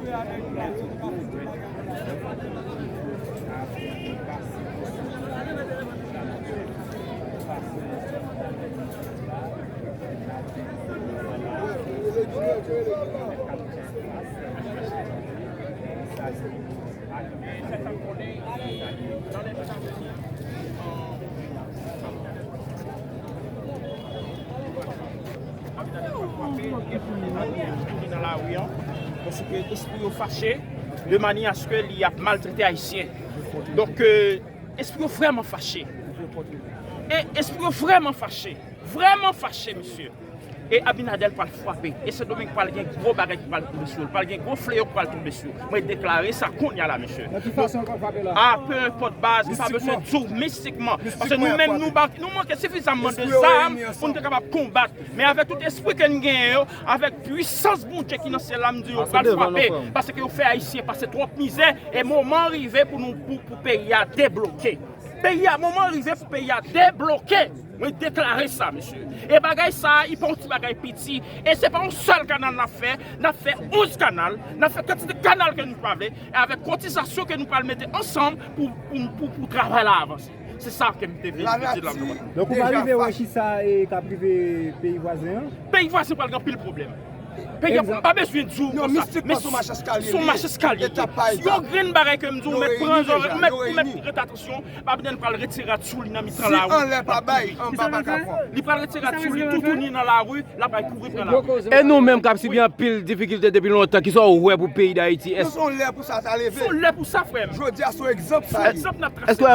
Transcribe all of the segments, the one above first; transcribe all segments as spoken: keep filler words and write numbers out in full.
Nan lari an, paske espri yo fache de manyè aske li ap maltrete Ayisyen. Donk, euh, espri yo vrèman fache. E espri yo vrèman fache. Vrèman fache, mesye. E Abinader pral frape. E Sendomeng pral gen gwo bagay ki pral tonbe sou yo. Pral gen gwo fleyo ki pral tonbe sou yo. Mwen deklare sa kounye a la, mesye. Nan ki fason l pral frape la? A, pe enpòt baz, m pa bezwen di w mistikman. Paske nou menm, nou, ba, nou manke sifizamman de zam pou nou te kapab konbat. Men avèk tout espri ke n genyen yo, avèk pwisans Bondye ki nan syèl la, m di yo pral frape. Paske yo fè Ayisyen pase twòp mizè. E moman rive pou nou, pou, pou peyi a debloke. Peyi a, moman rive pou peyi a debloke. Mwen deklare sa, mesye. E bagay sa a, li pa yon ti bagay piti. E se pa yon sèl kanal n ap fè. N ap fè onz kanal. N ap fè kantite kanal ke nou pa vle. E avèk kotizasyon ke nou pral mete ansanm pou, pou, pou, pou travay la avanse. Se sa ke m te vin di la. Donk, ou pa rive wè kisa e k ap rive peyi vwazen an? Peyi vwazen pral gen anpil pwoblèm. Peyi a, m pa bezwen di w konsa. Men s-, s on mach eskalye. Yon grenn bagay ke m di w, ou mèt pran zòrèy, ou mèt, ou mèt ret atansyon. Abinader pral retire rad sou li nan mitan lari. Li pral retire rad sou li, toutouni nan lari, l ap al kouri pran lari. E nou menm k ap sibi anpil difikilte depi lontan, kisa w wè pou peyi Dayiti? Èske se yon lè pou sa ta leve? Se yon lè pou sa, frè m. Jodi a, se yon egzanp sa ye. Èske,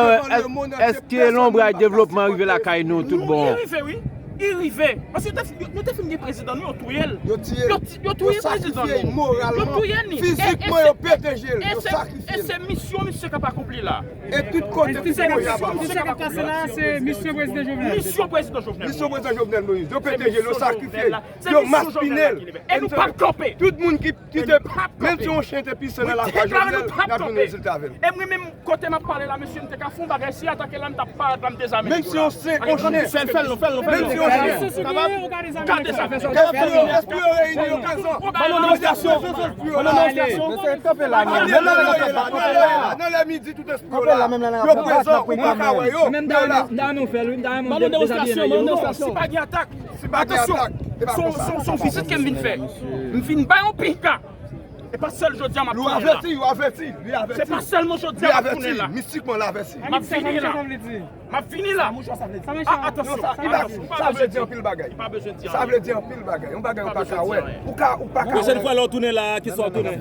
èske lonbraj devlopman rive lakay nou tout bon? Li rive, wi. Li rive. Paske yo te, yo, nou te fin gen prezidan nou, yo touye l. Yo tiye l. Yo ti-, yo touye prezidan nou. Yo sakrifye l moralman, fizikman, yo pete je l, yo sakrifye l. E se misyon misye k ap akonpli la. E tout kote misye k ap pase la, se misyon prezidan Jovenel. Misyon prezidan Jovenel Moïse. Misyon prezidan Jovenel Moïse. Yo pete je l, yo sakrifye l, yo maspinen l. E nou p ap kanpe. Tout moun ki, ki te, menm si yon chen te pise nan lakwa Jovenel, n ap jwenn rezilta avè l. E mwen menm, kote m ap pale la, mesye, m te ka fè yon bagay, si atake la, m t ap parèt la, m dezame. Menm si yon chen, yon chen. Fè l, fè l, fè l, fè l. Menm si yon chen. Gade sa. Espri yo, espri yo reyini yo, Kazan. Ban nou demonstrasyon. Ban nou demonstrasyon. Nan lè midi, tout espri yo la. Yo prezan, ou pa ka wè yo, men yo la. Ban nou demonstrasyon, ban nou demonstrasyon. Si pa gen atak, si pa gen atak, se pa konsa. Se yon vizit ke m vin fè. M vin bay yon pinga. E pa sèl jodi a m ap tounen la. Li avèti, li avèti, li avèti. Se pa sèlman jodi a m ap tounen la. Mistikman, li avèti. M ap vini la. M ap vini la. A, atansyon, atansyon. Sa vle di anpil bagay. Sa vle di anpil bagay. Yon bagay ou pa ka wè. Ou ka, ou pa ka wè. Pwochèn fwa lè w tounen la, kisa w tounen?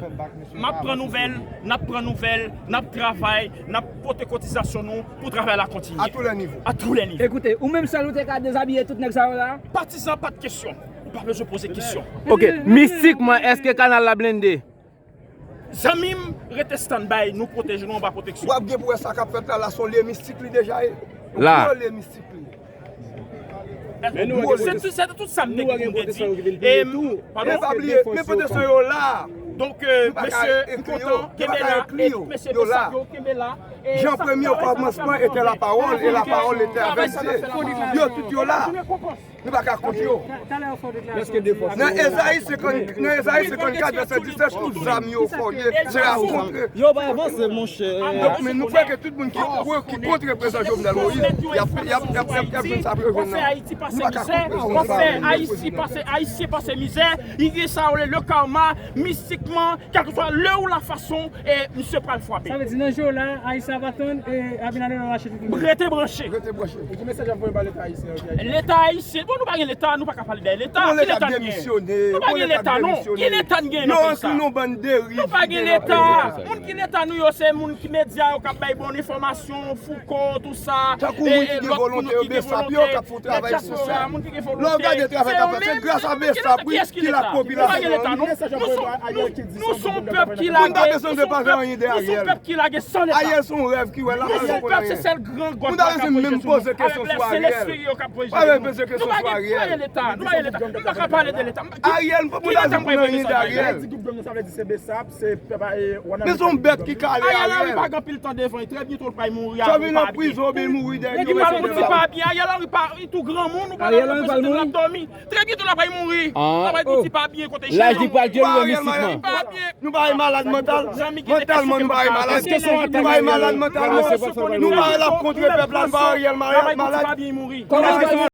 M ap pran nouvèl, n ap pran nouvèl, n ap travay, n ap pote kotizasyon nou pou travay la kontinye. A tou lè nivo. A tou lè nivo. Ekoute, ou menm sèl ou te ka dezabiye tout nèg sa yo la? Patizan, pa t kesyon. Ou pa bezwen poze kesyon. Ok, mistikman, èske kanal la blende? Zanmi m, rete standby, nou pwoteje nou anba pwoteksyon. W ap gen pou wè sa k ap fèt la, la se yon lye mistik li deja ye. La. Yon gwo lye mistik li ye. Se tout, se tout sa m te gen pou m te di. E, padon? Men pa bliye, men pwoteksyon yo la. Donk, euh, mesye, m kontan, kenbe la, e tout mesye Besap yo, kenbe la. Jean Premier au commencement était la parole, et la parole était avec Dieu. Yo tout yo la. Nou pa ka kont yo. Nan Ezayi senkant, nan Ezayi senkannkat, vèsè disèt, tout zam yo fòme, se rakontre. Yo pa avanse, monchè. Donk, men nou kwè ke tout moun ki, ki kont prezidan Jovenel Moïse, y ap, y ap, y ap, y ap, y ap jwenn sa pou yo jwenn nan. Nou pa ka kont prezidan. Ayisyen pase, Ayisyen pase mizè, li gen sa yo rele le karma, mistikman, kèlkeswa lè ou la fason, e misye pral frape. Sa vle di nan je w la, Ayisyen ap atann, e Abinader ap rache tout moun. Rete branche. Rete branche. E ki mesaj w ap voye ba Leta ayisyen an? Leta ayisyen, bon, nou pa gen Leta, nou pa ka pale dèyè Leta. Ki Leta n gen? Nou pa gen Leta, non. Ki Leta n gen nan peyi sa? Nou pa gen Leta. Moun ki Leta nou yo, se moun ki medya yo k ap bay bon enfòmasyon, Foucault, tout sa. Tankou moun ki gen volonte yo, Besap yo, k ap fè yon travay sosyal. Lè w gade travay k ap fèt, se gras a Besap, wi, ki la popilasyon an. Nou se yon pèp ki lage, nou se yon pèp ki lage san Leta. Ariel se yon rèv ki wè la, nou se yon pèp, se sèl gran God la k ap pwoteje nou. Avèk lè selès yo k ap pwoteje nou. Nou pa gen, nou pa gen Leta, nou pa gen Leta. Nou pa ka pale de Leta. Ariel, m pa moun ta di pou nan anyen de Ariel. Lè di gwoup gang nan, sa vle di se Besap, se pèp a, e, men se yon bèt ki kale Ariel. Ariel Henry pa gen anpil tan devan, trè byento l pral mouri, Jovenel nan prizon, oubyen l mouri dèyè. Nèg ki pral pou di pa byen, Ariel Henry pa, li tou granmoun, ou pa nan reprezante l, l ap dòmi. Trè byento l ap pral mouri. L ap pral pou di pa byen kote l chita. Laj li pral tye l mistikman. Li pa byen. Nou pa gen malad mantal. Mantalman, nou pa gen malad. Nou pa gen malad mantalman. Nou pa gen l ap kontre pèp la, nou pa gen Ariel malad. Kòman